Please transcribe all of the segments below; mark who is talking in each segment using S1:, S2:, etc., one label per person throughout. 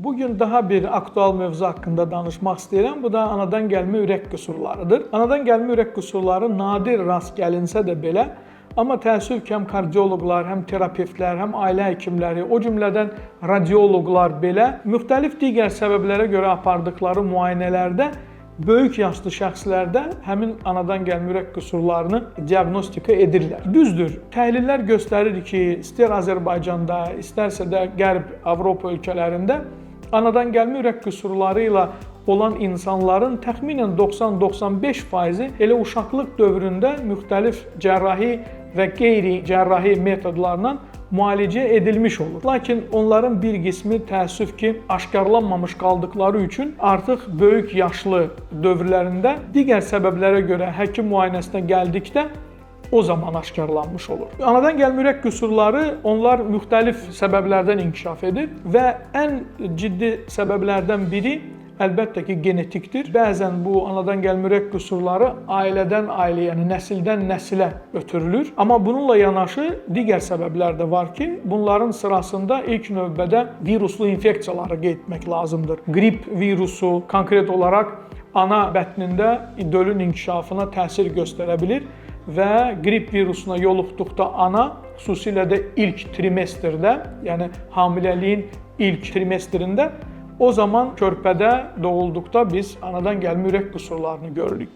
S1: Bugün daha bir aktual mövzu haqqında danışmaq istəyirəm. Bu da anadan gəlmə ürək qüsurlarıdır. Anadan gəlmə ürək qüsurları nadir rast gəlinsə də belə, amma təəssüf ki, həm kardioloqlar, həm terapevtlər, həm ailə həkimləri, o cümlədən radioloqlar belə müxtəlif digər səbəblərə görə apardıqları müayinələrdə böyük yaşlı şəxslərdə həmin anadan gəlmə ürək qüsurlarını diaqnostika edirlər. Düzdür, təhlillər göstərir ki, istər Azərbaycanda, istərsə də Qərb Avropa ölkələrində anadan gəlmə ürək qüsurları ilə olan insanların təxminən 90-95%-i elə uşaqlıq dövründə müxtəlif cərrahi və qeyri-cərrahi metodlarla müalicə edilmiş olur. Lakin onların bir qismi təəssüf ki, aşkarlanmamış qaldıqları üçün artıq böyük yaşlı dövrlərində digər səbəblərə görə həkim müayinəsinə gəldikdə o zaman aşkarlanmış olur. Anadan gəlmə ürək qüsurları onlar müxtəlif səbəblərdən inkişaf edir və ən ciddi səbəblərdən biri əlbəttə ki, genetikdir. Bəzən bu anadan gəlmə ürək qüsurları ailədən ailəyə, yəni nəsildən nəsilə ötürülür. Amma bununla yanaşı digər səbəblər də var ki, bunların sırasında ilk növbədə viruslu infeksiyaları qeyd etmək lazımdır. Qrip virusu konkret olaraq ana bətnində dölün inkişafına təsir göstərə bilir və qrip virusuna yoluxduqda ana, xüsusilə də ilk trimestrdə, yəni hamiləliyin ilk trimestrində, o zaman körpədə doğulduqda biz anadan gəlmə ürək qüsurlarını görürük.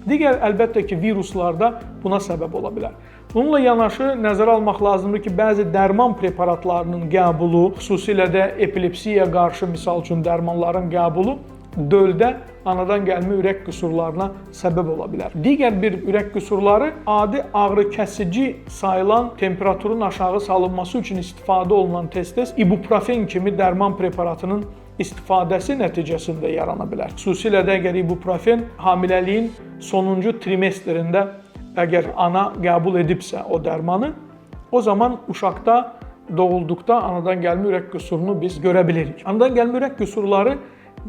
S1: Digər əlbəttə ki, viruslar da buna səbəb ola bilər. Bununla yanaşı nəzərə almaq lazımdır ki, bəzi dərman preparatlarının qəbulu, xüsusilə də epilepsiyaya qarşı misal üçün dərmanların qəbulu döldə anadan gəlmə ürək qüsurlarına səbəb ola bilər. Digər bir ürək qüsurları adi ağrı kəsici sayılan temperaturun aşağı salınması üçün istifadə olunan tez-tez ibuprofen kimi dərman preparatının istifadəsi nəticəsində yarana bilər. Xüsusilə də əgər ibuprofen hamiləliyin sonuncu trimestrində əgər ana qəbul edibsə o dərmanı, o zaman uşaqda doğulduqda anadan gəlmə ürək qüsurunu biz görə bilirik. Anadan gəlmə ürək qüsurları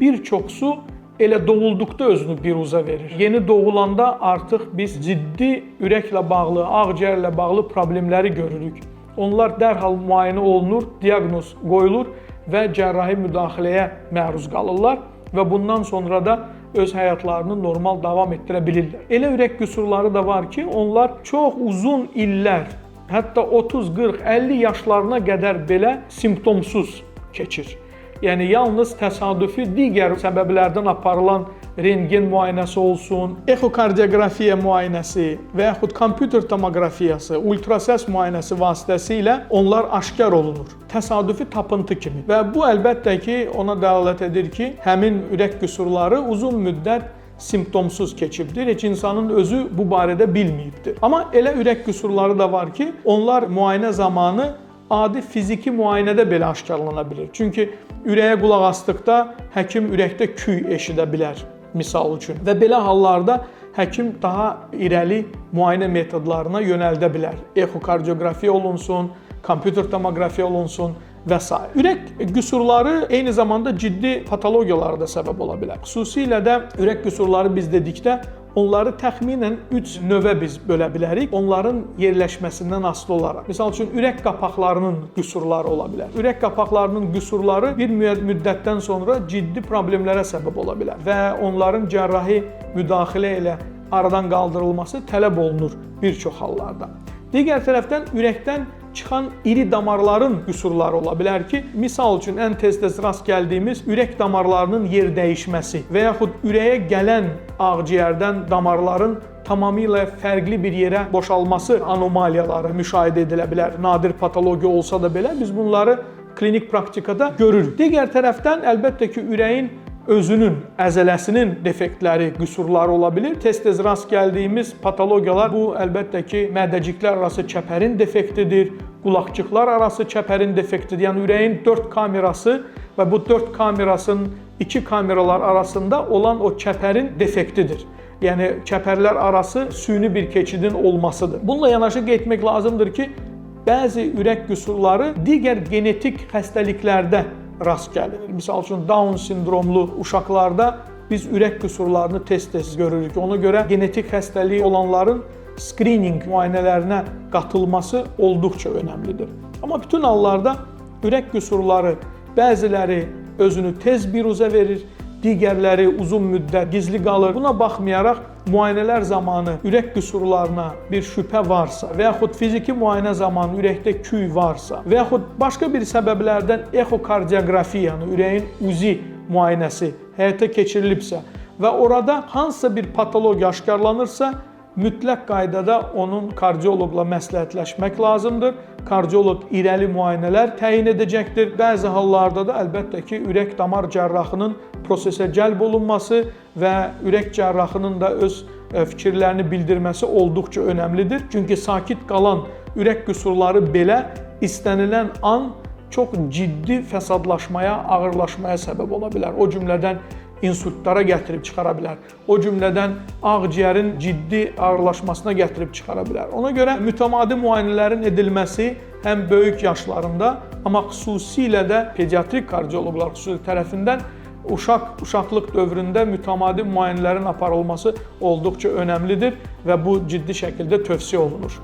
S1: bir çoxsu elə doğulduqda özünü biruza verir. Yeni doğulanda artıq biz ciddi ürəklə bağlı, ağciyərlə bağlı problemləri görürük. Onlar dərhal müayinə olunur, diaqnoz qoyulur və cərrahi müdaxiləyə məruz qalırlar və bundan sonra da öz həyatlarını normal davam etdirə bilirlər. Elə ürək qüsurları da var ki, onlar çox uzun illər, hətta 30, 40, 50 yaşlarına qədər belə simptomsuz keçir. Yəni yalnız təsadüfi digər səbəblərdən aparılan rentgen müayinəsi olsun, ekokardiografiya müayinəsi və yaxud kompüter tomoqrafiyası, ultrasəs müayinəsi vasitəsilə onlar aşkar olunur. Təsadüfi tapıntı kimi. Və bu əlbəttə ki, ona dəlalət edir ki, həmin ürək qüsurları uzun müddət simptomsuz keçibdir. Heç insanın özü bu barədə bilməyibdir. Amma elə ürək qüsurları da var ki, onlar müayinə zamanı adi fiziki müayinədə belə aşkarlana bilir. Çünki ürəyə qulaq asdıqda həkim ürəkdə küy eşidə bilər, misal üçün. Və belə hallarda həkim daha irəli müayinə metodlarına yönəldə bilər. Ekokardiografiya olunsun, kompüter tomoqrafiya olunsun və s. Ürək qüsurları eyni zamanda ciddi patologiyalara da səbəb ola bilər. Xüsusilə də ürək qüsurları biz dedikdə onları təxminən 3 növə biz bölə bilərik. Onların yerləşməsindən asılı olaraq. Misal üçün ürək qapaqlarının qüsurları ola bilər. Ürək qapaqlarının qüsurları bir müddətdən sonra ciddi problemlərə səbəb ola bilər və onların cərrahi müdaxilə ilə aradan qaldırılması tələb olunur bir çox hallarda. Digər tərəfdən ürəkdən çıxan iri damarların qüsurları ola bilər ki, misal üçün ən tez-tez rast gəldiyimiz ürək damarlarının yer dəyişməsi və yaxud ürəyə gələn ağciyərdən damarların tamamilə fərqli bir yerə boşalması anomaliyaları müşahidə edilə bilər. Nadir patologiya olsa da belə biz bunları klinik praktikada görürük. Digər tərəfdən əlbəttə ki, ürəyin özünün, əzələsinin defektləri, qüsurları ola bilir. Tez-tez rast gəldiyimiz patologiyalar bu əlbəttə ki, mədəciklər arası çəpərin defektidir, qulaqcıqlar arası çəpərin defektidir. Yəni ürəyin 4 kamerası və bu 4 kamerasının 2 kameralar arasında olan o çəpərin defektidir. Yəni çəpərlər arası süni bir keçidin olmasıdır. Bununla yanaşı qeyd etmək lazımdır ki, bəzi ürək qüsurları digər genetik xəstəliklərdə rast gəlinir. Misal üçün Down sindromlu uşaqlarda biz ürək qüsurlarını tez-tez görürük. Ona görə genetik xəstəliyi olanların screening müayinələrinə qatılması olduqca önəmlidir. Amma bütün hallarda ürək qüsurları bəziləri özünü tez biruzə verir, digərləri uzun müddət gizli qalır. Buna baxmayaraq müayinələr zamanı ürək qüsurlarına bir şübhə varsa və yaxud fiziki müayinə zamanı ürəkdə küy varsa və yaxud başqa bir səbəblərdən exokardioqrafiya, yəni ürəyin UZI müayinəsi həyata keçirilibsə və orada hansısa bir patologiya aşkarlanırsa, mütləq qaydada onun kardioloqla məsləhətləşmək lazımdır. Kardioloq irəli müayinələr təyin edəcəkdir. Bəzi hallarda da əlbəttə ki, ürək damar cərrahının prosesə cəlb olunması və ürək cərrahının da öz fikirlərini bildirməsi olduqca önəmlidir. Çünki sakit qalan ürək qüsurları belə istənilən an çox ciddi fəsadlaşmaya, ağırlaşmaya səbəb ola bilər. O cümlədən insultlara gətirib çıxara bilər. O cümlədən ağciyərin ciddi ağırlaşmasına gətirib çıxara bilər. Ona görə mütəmadi müayinələrin edilməsi həm böyük yaşlarında, amma xüsusilə də pediatrik kardioloqlar xüsusilə tərəfindən uşaqlıq dövründə mütəmadi müayinələrin aparılması olduqca önəmlidir və bu ciddi şəkildə tövsiyə olunur.